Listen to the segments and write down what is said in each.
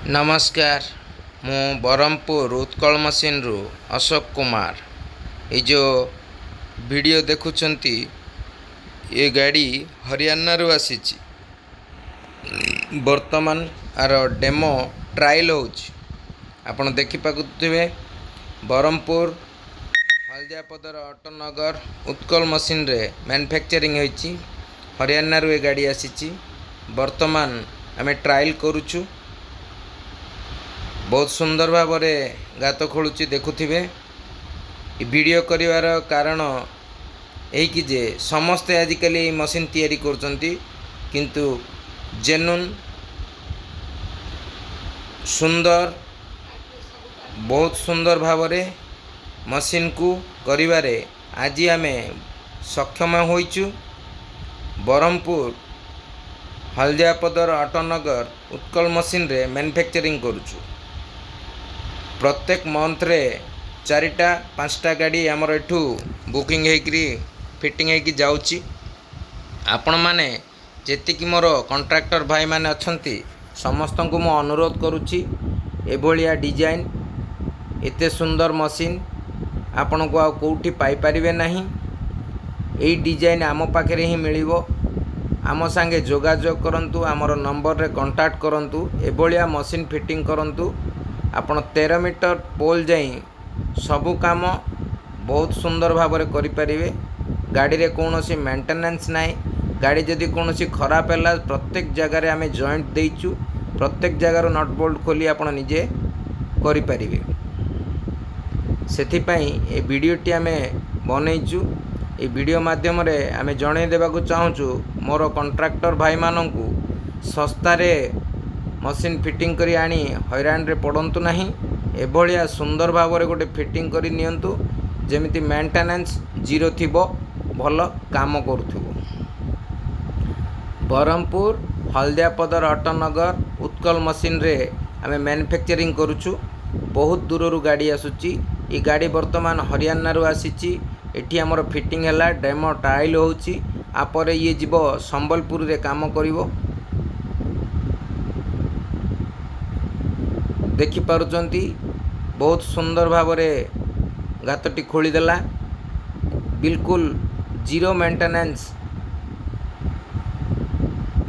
ନମସ୍କାର, ମୁଁ ବ୍ରହ୍ମପୁର ଉତ୍କଳ ମେସିନ୍ରୁ ଅଶୋକ କୁମାର। ଏଇ ଯେଉଁ ଭିଡ଼ିଓ ଦେଖୁଛନ୍ତି, ଏ ଗାଡ଼ି ହରିୟାଣାରୁ ଆସିଛି। ବର୍ତ୍ତମାନ ଆର ଡେମୋ ଟ୍ରାଏଲ୍ ହେଉଛି। ଆପଣ ଦେଖିପାରୁଥିବେ, ବ୍ରହ୍ମପୁର ହଳଦିଆପଦର ଅଟୋନଗର ଉତ୍କଳ ମେସିନ୍ରେ ମ୍ୟାନୁଫ୍ୟାକ୍ଚରିଂ ହୋଇଛି। ହରିୟାଣାରୁ ଏ ଗାଡ଼ି ଆସିଛି। ବର୍ତ୍ତମାନ ଆମେ ଟ୍ରାଏଲ୍ କରୁଛୁ। ବହୁତ ସୁନ୍ଦର ଭାବରେ ଗାତ ଖୋଳୁଛି, ଦେଖୁଥିବେ। ଏ ଭିଡ଼ିଓ କରିବାର କାରଣ ଏହିକି ଯେ ସମସ୍ତେ ଆଜିକାଲି ଏଇ ମେସିନ୍ ତିଆରି କରୁଛନ୍ତି, କିନ୍ତୁ ଜେନୁଇନ୍, ସୁନ୍ଦର, ବହୁତ ସୁନ୍ଦର ଭାବରେ ମେସିନ୍କୁ କରିବାରେ ଆଜି ଆମେ ସକ୍ଷମ ହୋଇଛୁ। ବ୍ରହ୍ମପୁର ହଳଦିଆପଦର ଅଟୋନଗର ଉତ୍କଳ ମେସିନ୍ରେ ମ୍ୟାନୁଫ୍ୟାକ୍ଚରିଂ କରୁଛୁ। ପ୍ରତ୍ୟେକ ମନ୍ଥରେ ଚାରିଟା ପାଞ୍ଚଟା ଗାଡ଼ି ଆମର ଏଠୁ ବୁକିଂ ହେଇକରି ଫିଟିଂ ହେଇକି ଯାଉଛି। ଆପଣମାନେ ଯେତିକି ମୋର କଣ୍ଟ୍ରାକ୍ଟର ଭାଇମାନେ ଅଛନ୍ତି, ସମସ୍ତଙ୍କୁ ମୁଁ ଅନୁରୋଧ କରୁଛି, ଏଭଳିଆ ଡିଜାଇନ୍, ଏତେ ସୁନ୍ଦର ମେସିନ୍ ଆପଣଙ୍କୁ ଆଉ କେଉଁଠି ପାଇପାରିବେ ନାହିଁ। ଏଇ ଡିଜାଇନ୍ ଆମ ପାଖରେ ହିଁ ମିଳିବ। ଆମ ସାଙ୍ଗେ ଯୋଗାଯୋଗ କରନ୍ତୁ, ଆମର ନମ୍ବରରେ କଣ୍ଟାକ୍ଟ କରନ୍ତୁ, ଏଭଳିଆ ମେସିନ୍ ଫିଟିଂ କରନ୍ତୁ। ଆପଣ 13 ମିଟର ପୋଲ୍ ଯାଇ ସବୁ କାମ ବହୁତ ସୁନ୍ଦର ଭାବରେ କରିପାରିବେ। ଗାଡ଼ିରେ କୌଣସି ମେଣ୍ଟେନାନ୍ସ ନାହିଁ। ଗାଡ଼ି ଯଦି କୌଣସି ଖରାପ ହେଲା, ପ୍ରତ୍ୟେକ ଜାଗାରେ ଆମେ ଜଏଣ୍ଟ ଦେଇଛୁ। ପ୍ରତ୍ୟେକ ଜାଗାରୁ ନଟ୍ ବୋଲ୍ଟ ଖୋଲି ଆପଣ ନିଜେ କରିପାରିବେ। ସେଥିପାଇଁ ଏ ଭିଡ଼ିଓଟି ଆମେ ବନେଇଛୁ। ଏ ଭିଡ଼ିଓ ମାଧ୍ୟମରେ ଆମେ ଜଣାଇ ଦେବାକୁ ଚାହୁଁଛୁ ମୋର କଣ୍ଟ୍ରାକ୍ଟର ଭାଇମାନଙ୍କୁ, ଶସ୍ତାରେ ମେସିନ୍ ଫିଟିଂ କରି ଆଣି ହଇରାଣରେ ପଡ଼ନ୍ତୁ ନାହିଁ। ଏଭଳିଆ ସୁନ୍ଦର ଭାବରେ ଗୋଟେ ଫିଟିଂ କରି ନିଅନ୍ତୁ, ଯେମିତି ମେଣ୍ଟେନାନ୍ସ ଜିରୋ ଥିବ, ଭଲ କାମ କରୁଥିବ। ବ୍ରହ୍ମପୁର ହଳଦିଆପଦର ଅଟୋନଗର ଉତ୍କଳ ମେସିନ୍ରେ ଆମେ ମ୍ୟାନୁଫ୍ୟାକ୍ଚରିଂ କରୁଛୁ। ବହୁତ ଦୂରରୁ ଗାଡ଼ି ଆସୁଛି। ଏ ଗାଡ଼ି ବର୍ତ୍ତମାନ ହରିୟାଣାରୁ ଆସିଛି। ଏଠି ଆମର ଫିଟିଂ ହେଲା, ଡେମୋ ଟ୍ରାଏଲ୍ ହେଉଛି। ଆପରେ ଇଏ ଯିବ, ସମ୍ବଲପୁରରେ କାମ କରିବ। ଦେଖିପାରୁଛନ୍ତି, ବହୁତ ସୁନ୍ଦର ଭାବରେ ଗାତଟି ଖୋଳିଦେଲା। ବିଲକୁଲ ଜିରୋ ମେଣ୍ଟେନାନ୍ସ,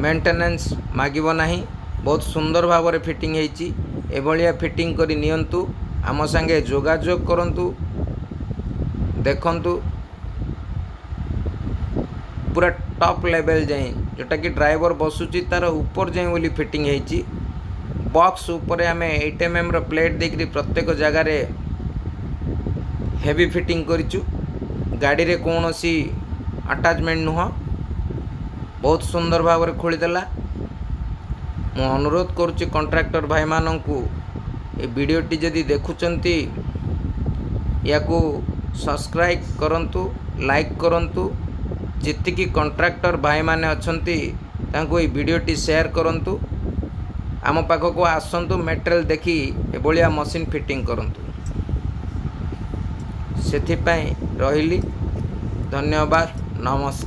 ମେଣ୍ଟେନାନ୍ସ ମାଗିବ ନାହିଁ। ବହୁତ ସୁନ୍ଦର ଭାବରେ ଫିଟିଂ ହେଇଛି। ଏଭଳିଆ ଫିଟିଂ କରି ନିଅନ୍ତୁ, ଆମ ସାଙ୍ଗେ ଯୋଗାଯୋଗ କରନ୍ତୁ। ଦେଖନ୍ତୁ, ପୁରା ଟପ୍ ଲେଭେଲ୍ ଯାଏଁ, ଯେଉଁଟାକି ଡ୍ରାଇଭର ବସୁଛି ତାର ଉପର ଯାଏଁ ବୋଲି ଫିଟିଂ ହେଇଛି। ବକ୍ସ ଉପରେ ଆମେ 8 ଏମ୍ଏମ୍ର ପ୍ଲେଟ୍ ଦେଇକରି ପ୍ରତ୍ୟେକ ଜାଗାରେ ହେଭି ଫିଟିଂ କରିଛୁ। ଗାଡ଼ିରେ କୌଣସି ଆଟାଚମେଣ୍ଟ ନୁହଁ। ବହୁତ ସୁନ୍ଦର ଭାବରେ ଖୋଳିଦେଲା। ମୁଁ ଅନୁରୋଧ କରୁଛି କଣ୍ଟ୍ରାକ୍ଟର ଭାଇମାନଙ୍କୁ, ଏ ଭିଡ଼ିଓଟି ଯଦି ଦେଖୁଛନ୍ତି, ୟାକୁ ସବସ୍କ୍ରାଇବ୍ କରନ୍ତୁ, ଲାଇକ୍ କରନ୍ତୁ। ଯେତିକି କଣ୍ଟ୍ରାକ୍ଟର ଭାଇମାନେ ଅଛନ୍ତି, ତାଙ୍କୁ ଏଇ ଭିଡ଼ିଓଟି ସେୟାର କରନ୍ତୁ। ଆମ ପାଖକୁ ଆସନ୍ତୁ, ମେଟେରିଆଲ୍ ଦେଖି ଏଭଳିଆ ମେସିନ୍ ଫିଟିଂ କରନ୍ତୁ। ସେଥିପାଇଁ ରହିଲି। ଧନ୍ୟବାଦ, ନମସ୍କାର।